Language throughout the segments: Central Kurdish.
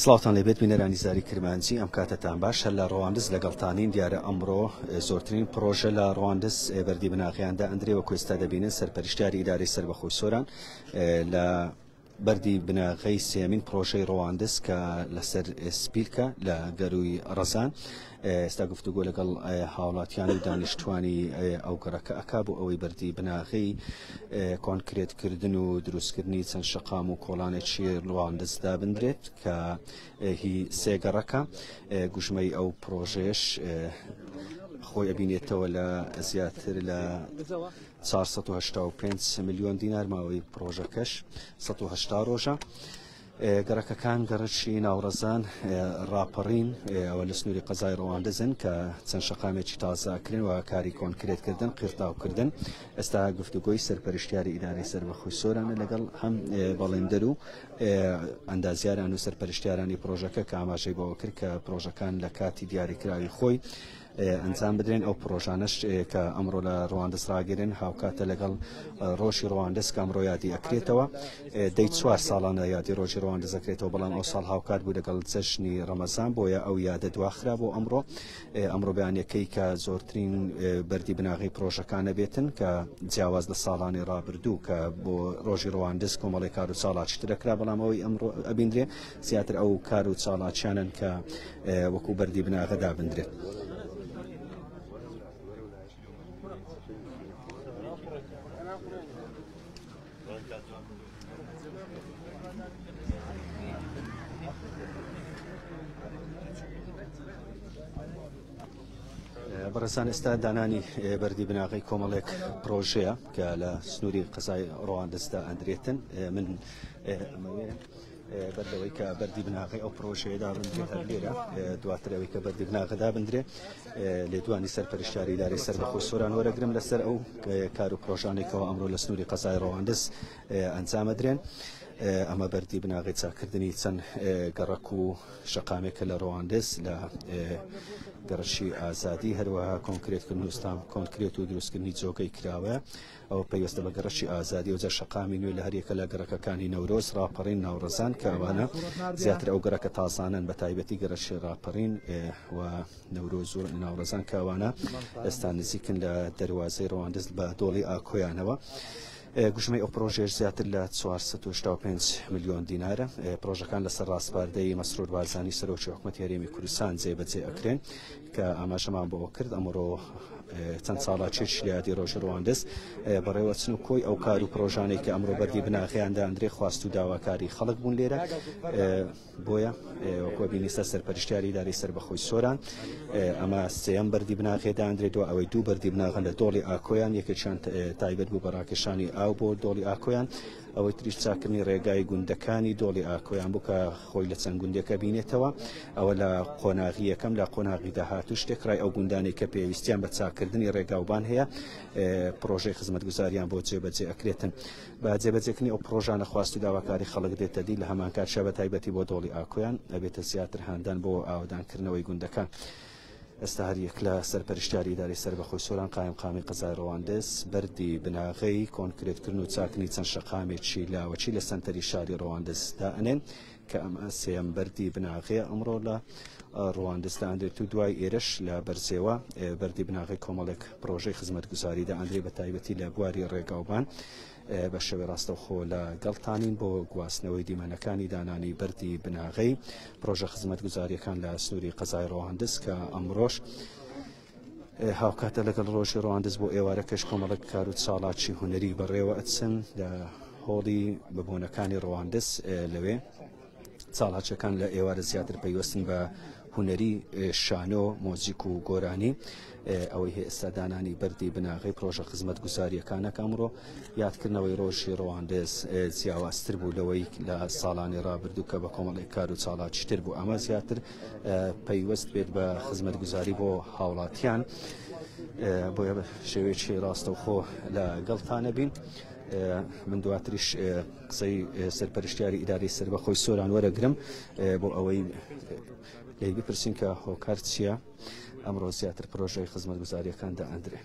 سڵاوتان لێبێت بینەرانی زاری کرمانجی ئەم کاتەتان باش هەر لە ڕواندز لەگەڵتانین دیارە ئەمڕۆ زۆرترین پرۆژە لە ڕواندز بەردی بناغیاندا ئەندرێ وەکو ئێستا دەبینن سەرپەرشتیاری ئیدارەی سەربەخۆی سۆران لە بەردی بناغەی سێمین پرۆژەی ڕواندز کە لەسەر سپیلکە لە گەروی ڕەزان ئێستا گفتوگۆ لەگەڵ هاوڵاتیان و دانیشتوانی ئەو گەڕەکە ئەکا بۆ ئەوەی بەردی بناغەی کۆنکرێتکردن و دروستکردنی چەند شەقام و کۆڵانێکی ڕواندز دابندرێت کە هی سێ گەڕەکە گوژمەی ئەو پرۆژێش خۆی ئەبینێتەوە لە زیاتر لە 485 ملیۆن دینار ماوەی پرۆژەکەش 180 ڕۆژە. گەڕەکەکان گەڕەکی ناوڕەزان، ڕاپەڕین، ئەوە لە سنووری قەزای ڕەواندزن کە چەند شەقامێکی تازە ئەکرێن و کاری کۆنکرێتکردن، قیرتاوکردن. ئێستا گفتوگۆی سەرپەرشتیاری ئیدارەی سەربەخۆی سۆرانە لەگەڵ هەم بەڵێندەر و ئەندازیاران و سەرپەرشتیارانی پرۆژەکە کە ئاماژەی بەوە کرد کە پرۆژەکان لە کاتی دیاریکراوی خۆی ئەنجام بدرێن، ئەو پڕۆژانەش کە ئەمڕۆ لە ڕواندز ڕاگرن هاوکاتە لەگەڵ ڕۆژی ڕواندز کە ئەمڕۆ یادی ئەکرێتەوە. دەی چوار ساڵانە یادی ڕۆژی ڕواندز ئەکرێتەوە، بەڵام ئەو ساڵ هاوکات بوو لەگەڵ جەژنی ڕەمەزان، بۆیە ئەو یادە دواخرا بۆ ئەمڕۆ. ئەمڕۆ بەیانەکەی کە زۆرترین بەردی بناغەی پڕۆژەکانە بێتن کە جیاواز لە ساڵانی ڕابردوو کە بۆ ڕۆژی ڕواندز کۆمەڵی کار و چاڵاکیتر دەکرا، بەڵام ئەوەی ئەمڕۆ ئەبیندرێ زیاتر ئەو کار و چاڵاکیانن کە وەکو بەردی بناغە دابندرێت. بەڕێزان ئێستا دانانی بەردی بناغەی کۆمەڵێک پرۆژەیە کە لە سنووری قەزای ڕواندزدا ئەندرێتن من ئەمەوێ بەر لەوەی کە بەردی بناغەی ئەو پرۆژەیە دابندرێت هەر لێرە دواتر ئەوەی کە بەردی بناغە دابندرێ لێدوانی سەرپەرشتیاری ئیدارەی سەربەخۆی سۆران وەرەگرم لەسەر ئەو کار و پرۆژانێکەوە ئەمڕۆ لە سنووری قەزای ڕەواندز ئەنجامەدرێن. ئەمە بەردی بناغەی چاکردنی چەند گەڕەک و شەقامێکە لە ڕەواندز لە گەڕەکی ئازادی، هەروەها کۆنکرێتکردن و ستام کۆنکرێت و دروستکردنی جۆگەی کراوە. ئەوە پەیوەستە بە گەڕەکی ئازادی و جا شەقامی نوێ لە هەریەکە لە گەڕەکەکانی نەورۆز، ڕاپەڕین، ناوڕەزان کە ئەوانە زیاتر ئەو گەڕەکە تازانەن بە تایبەتی گەڕەکی ڕاپەڕین و نەورۆز و ناوڕەزان کە ئەوانە ئێستا نزیکن لە دەروازەی ڕەواندز بە دۆڵی ئاکۆیانەوە. گوژمەی ئەو پرۆژەیەش زیاتر لە 485 ملیۆن دینارە. پرۆژەکان لەسەر ڕاسپاردەی مەسرور بارزانی سەرۆکی حکومەتی هەرێمی کوردستان جێبەجێ ئەکرێن کە ئاماژەمان بۆ کرد ئەمڕۆ چەند چاڵاکیەکی لە یادی ڕۆژی ڕواندز بەڕێوەچن و کۆی ئەو کار و پرۆژانەی کە ئەمڕۆ بەردی بناغەیان داندرێ خواست و داواکاری خەڵک بوون لێرە بۆیە وەکو بینیستە سەرپەرشتیاری ئیدارەی سەربەخۆی سۆران ئەمە سێیەم بەردی بناغێ داندرێت دو ئەوەی دوو بەردی بناغە لە دۆڵی ئاکۆیان یەکێکیان تایبەت بوو بە ڕاکێشانی ئاو بۆ دۆڵی ئاکۆیان ئەوەی تریش چاکردنی ڕێگای گوندەکانی دۆڵی ئاکۆیان بوو کە خۆی لە چەند گوندێکە بینێتەوە، ئەوە لە قۆناغی یەکەم، لە قۆناغی داهاتووش تێکڕای ئەو گوندانەی کە پێویستیان بە چاکردنی ڕێگاوبان هەیە پڕۆژەی خزمەتگوزاریان بۆ جێبەجێ ئەکرێتن. بە جێبەجێکردنی ئەو پڕۆژانە خواست و داواکاری خەڵک دێتە دی، لە هەمانکاتشا بە تایبەتی بۆ دۆڵی ئاکۆیان ئەبێتە زیاتر هاندان بۆ ئاوەدانکردنەوەی گوندەکان. ئێستا هەریەک لە سەرپەرشتیاری ئیدارەی سەربەخۆی سۆران، قایمقامی قەزای ڕەواندز، بەردی بناغەی کۆنکرێتکردن و چاکردنی چەند شەقامێکی لاوەکی لە سەنتەری شاری ڕەواندز دائەنێن کە ئەمە سێیەم بەردی بناغەیە ئەمڕۆ لە ڕواندز دانرێت و دوای ئێرەش لە بەرزێوە بەردی بناغەی کۆمەڵێک پرۆژەی خزمەتگوزاری دائەنرێ بە تایبەتی لە بواری ڕێگاوبان. بە شێوەی ڕاستەوخۆ لە گەڵتانین بۆ گواستنەوەی دیمەنەکانی دانانی بەردی بناغەی پرۆژە خزمەتگوزاریەکان لە سنووری قەزای ڕەواندز کە ئەمڕۆش هاوکاتە لەگەڵ ڕۆژی ڕواندز بۆ ئێوارەکەش کۆمەڵک کار و چاڵاکی هونەری بەڕێوە ئەچن لە هۆڵی بەبۆنەکانی ڕواندز لەوێ چاڵاکیەکان لە ئێوارە زیاتر پەیوەستن بە هونەری شانۆ، مۆزیک و گۆرانی. ئەوەی هەیە ئێستا دانانی بەردی بناغەی پرۆژە خزمەتگوزارییەکانە کە ئەمڕۆ یادکردنەوەی ڕۆژی ڕواندز جیاوازتر بوو لەوەی لە ساڵانی ڕابردوو کە بە کۆمەڵێک کار و چاڵاکیتر بوو ئەمە زیاتر پەیوەست بێت بە خزمەتگوزاری بۆ هاوڵاتیان بۆیە شێوەیەکی ڕاستەوخۆ لە گەڵتانە بین. من دواتریش قسەی سەرپەرشتیاری ئیدارەی سەربەخۆی سۆران وەرەگرم بۆ ئەوەی لێی بپرسین کە هۆکار چییە ئەمڕۆ زیاتر پرۆژەی خزمەتگوزاریەکان دائەندرێ.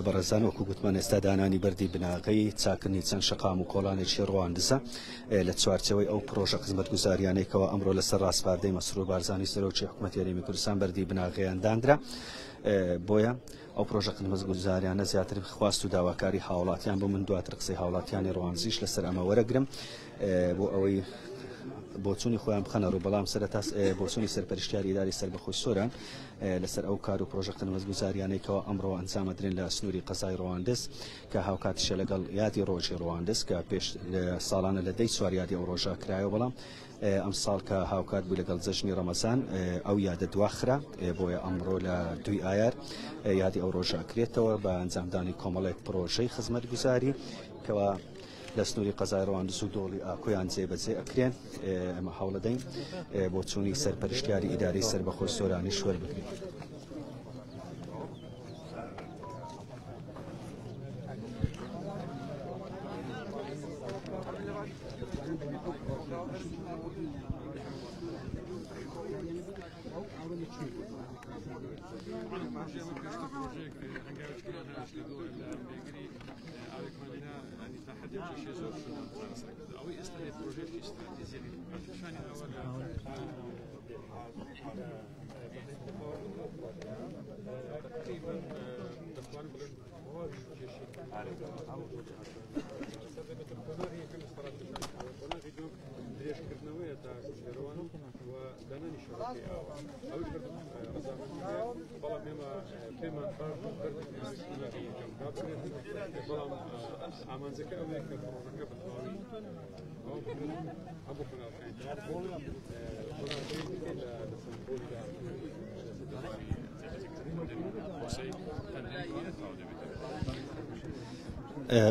بەڕێزان وەکو گوتمان ئێستا دانانی بەردی بناغەی چاکردنی چەند شەقام و کۆڵانێکی ڕواندزە لە چوارچەوەی ئەو پرۆژە خزمەتگوزاریانێکەوە ئەمڕۆ لەسەر ڕاسپاردەی مەسرور بارزانی سەرۆکی حکوومەتی هەرێمی کوردستان بەردی بناغەیان دانرا بۆیە ئەو پرۆژە خزمەتگوزاریانە زیاتر خواست و داواکاری هاوڵاتیان بۆ من دواتر قسەی هاوڵاتیانی ڕواندزیش لەسەر ئەمە وەرەگرم بۆ ئەوەی بۆچوونی خۆیان بخەنە ڕوو بەڵام سەرەتا بۆچوونی سەرپەرشتیاری ئیداری سەربەخۆی سۆران لەسەر ئەو کار و پرۆژە خزمەتگوزاریانەی کەوا ئەمڕۆ ئەنجامەدرێن لە سنووری قەزای ڕواندز کە هاوکاتیشە لەگەڵ یادی ڕۆژی ڕواندز کە پێش ساڵانە لە دەی چوار یادی ئەو ڕۆژە کرایەوە بەڵام ئەم ساڵ کە هاوکات بوو لەگەڵ جەژنی ڕەمەزان ئەو یادە دواخرا بۆیە ئەمڕۆ لە دوی ئایار یادی ئەو ڕۆژە کرێتەوە بە ئەنجامدانی کۆمەڵێک پرۆژەی خزمەتگوزاری کەوا لە سنووری قەزای ڕواندز و دۆڵی ئاکۆیان جێبەجێ ئەکرێن ئەمە هەوڵەدەین بۆچوونی سەرپەرشتیاری ئیدارەی سەربەخۆی سۆرانیش وەربگرین.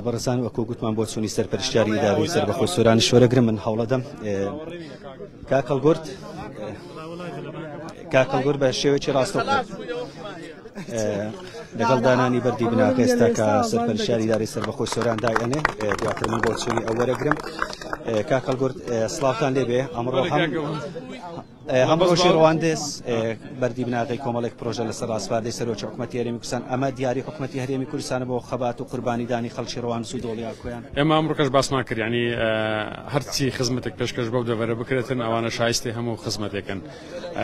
بەڕێزان وەکو گوتمان بۆ چوونی سەرپەرشتیاری ئیداری سەربەخۆی سۆرانی شۆرەگرم من هەوڵەدەم کاک هەڵگورد کاک هەڵگورد بە شێوەیەکی ڕاستەوخۆ لەگەڵ دانانی بەردی بناکە ئێستا کە سەرپەرشتیاری ئیداری سەربەخۆی سۆران دایئەنێ دواتر من بۆ چوونی ئەو وەرەگرم کاک هەڵگورد سڵاوتان لێبێ ئەمڕۆ هەم هەم ڕۆژی ڕواندز بەردی بناغەی کۆمەڵێک پرۆژە لەسەر ڕاسپاردەی سەرۆکی حکومەتی هەرێمی کوردستان ئەمە دیاری حکومەتی هەرێمی کوردستانە بۆ خەبات و قوربانیدانی خەڵکی ڕواندز و دۆڵی ئاکۆیان. ئێمە ئەمڕۆکەش باسمان کرد یانی هەرچی خزمەتێک پێشکەش بەو دەڤەرە بکرێتن ئەوانە شایستەی هەموو خزمەتێکن.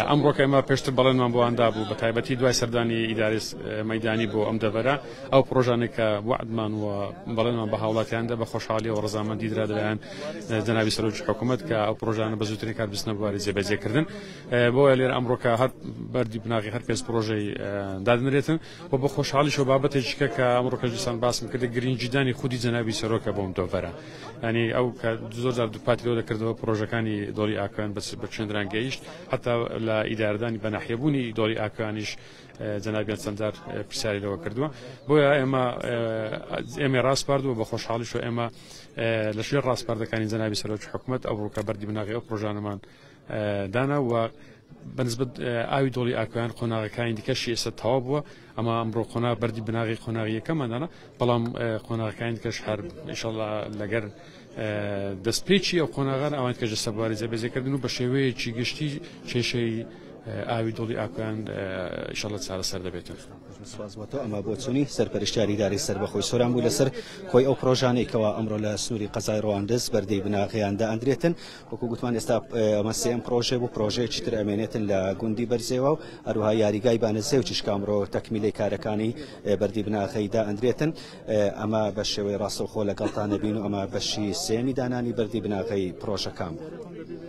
ئەمڕۆکە ئێمە پێشتر بەڵێنمان بۆیان دابوو بە تایبەتی دوای سەردانی ئیدارەی مەیدانی بۆ ئەم دەڤەرە ئەو پڕۆژانەی کە وەعدمان و بەڵێنمان بە هاوڵاتیان دا بە خۆشحاڵیەوە ڕەزامەندی درا لەلایەن جەنابی سەرۆکی حکوومەت کە ئەو پڕۆژانە بە زووترین کات بچنە بواری جێبەجێکردن بۆیە لێرە ئەمڕۆ کە هەر بەردی بناغی هەر پێنج پڕۆژەی دادنرێتن و بە خۆشحاڵیشەوە بابەتێکی کە کە ئەمڕۆ کە دیسان باسم کرد گرنگیدانی خودی جەنابی سەرۆکە بۆم دۆڤەرە ینی ئەو کە زۆر جار دووپاتی لەوە دەکردەوە پڕۆژەکانی دۆڵی ئاکۆیان بە چێندران گەیشت حتا لە ئیدارەدانی بە ناحیەبوونی دۆڵی ئاکۆیانیش جەنابیان چەند جار پرسیاری لەوە کردووە بۆیە ئێمە ئێمە ڕاسپاردووە بە خۆشحاڵیشەوە ئێمە لە شوێن ڕاسپاردەکانی جەنابی سەرۆکی حکوومەت ئەو ڕووکە بەردی بناغی ئەو پرۆژانەمان دانا و بەنسبەت ئاوی دۆڵی ئاکۆیان قۆناغەکانی دیکەشی ئێستا تەواو بووە ئەمە ئەمڕۆ قۆناغ بەردی بناغی قۆناغی یەکەمان دانا بەڵام قۆناغەکانی دیکەش هەر ئیشەڵا لەگەر دەستپێکی ئەو قۆناغان ئەوان کە جەستە بواری جێبەجێکردن و بە شێوەیەکی گشتی کێشەی ئاوی دۆڵی ئاکۆیان ئیشەڵا چارەسەر دەبێتن. سپاس بۆ تۆ. ئەمە بۆچوونی سەرپەرشتیاری ئیدارەی سەربەخۆی سۆران بوو لەسەر کۆی ئەو پرۆژانەی کەوا ئەمڕۆ لە سنووری قەزای ڕواندز بەردەی بناغەیان دائەندرێتن. وەکو گوتمان ئێستا ئەمە سێیەم پرۆژە بوو، پرۆژەیەکی تر ئەمێنێتن لە گوندی بەرزێوە و هەروەها یاریگای بانەزێوچیش کە ئەمڕۆ تەکمیلەی کارەکانی بەردی بناغەی دائەندرێتن. ئەمە بە شێوەی ڕاستەوخۆ لەگەڵتان نەبین و ئەمە بەشی سێیەمی دانانی بەردی بناغەی پرۆژەکان بوو.